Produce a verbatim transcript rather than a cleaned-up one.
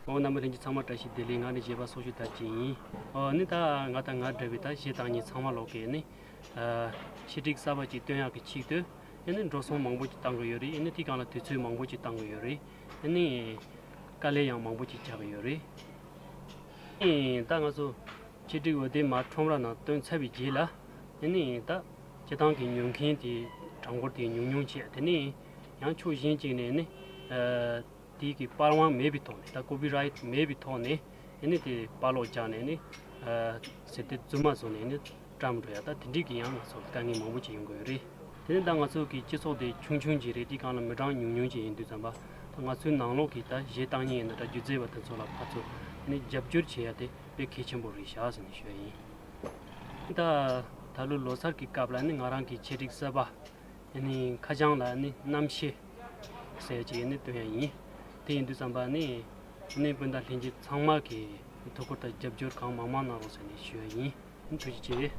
འོ་རྣམ་པ་ལྷན་རྒྱས་ཚང་མ་བཀྲ་ཤིས་བདེ་ལེགས། ང་ནི་གཞས་པ་སོག་ཤུ་དར་རྒྱས་ཡིན། ཨོ་ནི་ད་ང་དང་ང་འདྲ་བའི་ད་གཞས་བཏང་མཁན་ཚང་མ་ལོག་གིས་ནི་ཨ་ཆེད་སྒྲིག་གསར་པ་ཅིག་སྟོན་ཡག་གི་ཆེད་དུ་ཨེ་ནི་འགྲོ་སོང་མང་པོ་ཅིག་བཏང་གི་ཡོད་རེད། ཨེ་ནི་དེའི་སྒང་ལ་དུས་ཚོད་མང་པོ་ཅིག་བཏང་གི་ཡོད་རེད། ཨེ་ནི་དཀའ་ལས་ཡང་མང་པོ་ཅིག་རྒྱག་གི་ཡོད་རེད། ཨེ་ད་ང་ཚོ་ཆེད་སྒྲིག་འོད་སྡེར་མར་ཁྲོམ་ར་ནང་བཏོན་ཚར་བའི་རྗེས་ལ་ཨེ་ནི་ད་སྤྱི་བཏང་གི་ཉོ་མཁན་དེ་གྲངས་འབོར་དེ་ཉུང་ཉུང་བྱས། དེ་ནས་ཡང་ཕྱོགས་གཞན་གཅིག་ནས་ནི་ཨ་དེའི་གི་པར་དབང་མེད་པའི་ཐོག་ནས། ད་ཀོ་པི་རའེ་ཊི་མེད་པའི་ཐོག་ནས་ཨེ་ནི་དེ་པར་སློག་རྒྱག་ནས་ནི་ཟེར་དེ་རྫུན་མ་བཟོ་ནས་ནི་བཀྲམ་འགྲོ་ཡ། ད་དེ་འདྲའི་གི་ཡང་ང་ཚོ་ལ་དཀའ་ངལ་མང་པོ་ཅིག་ཡོང་གི་ཡོད་རེད། དེ་ནི་ད་ང་ཚོ་གི་སྤྱི་ཚོགས་དེ་ཆུང་ཆུང་ཅིག་རེད། དེའི་སྒང་ལ་མི་གྲངས་ཉུང་ཉུང་ཅིག་ཡིན་དུས་ཙམ་པ། ད་ང་ཚོའི་ནང་ལོགས་ཀྱི་ད་གཞས་བཏང་མཁན་ཡིན་ན་འདྲ། སྒྱུ་རྩལ་བ་དེ་ཚོ་ལ་ཕར་ཚུར་ནི་རྒྱབ་སྐྱོར་བྱེད་ཡ་དེ་དཔེ་གལ་ཆེན་པོ་རེད་ཤག་ཟེར་ནས་ཞུ་ཡ་ཡིན། ད་ད་ལོ་ལོ་གསར་གྱི་སྐབས་ལ་ནི་ང་རང་གི་ཆེད་སྒྲིག་གསར་པ་ཨ་ནི་ཁ་བྱང་ལ་ནི་རྣམ་ཤེས་ཟེར་ཅིག་ནི་སྟོན་ཡ་ཡིན། དེ་ཡིན་དུས་ཙམ་པ་ནི་ཨ་ནི་སྤུན་ཟླ་ལྷན་རྒྱས་ཚང་མ་གིས་ཐུགས་ཁུར་དང་རྒྱབ་སྐྱོར་གང་མང་མང་གནང་རོགས་ཟེར་ནས་ཞུ་ཡ་ཡིན། ཐུགས་རྗེ་ཆེ།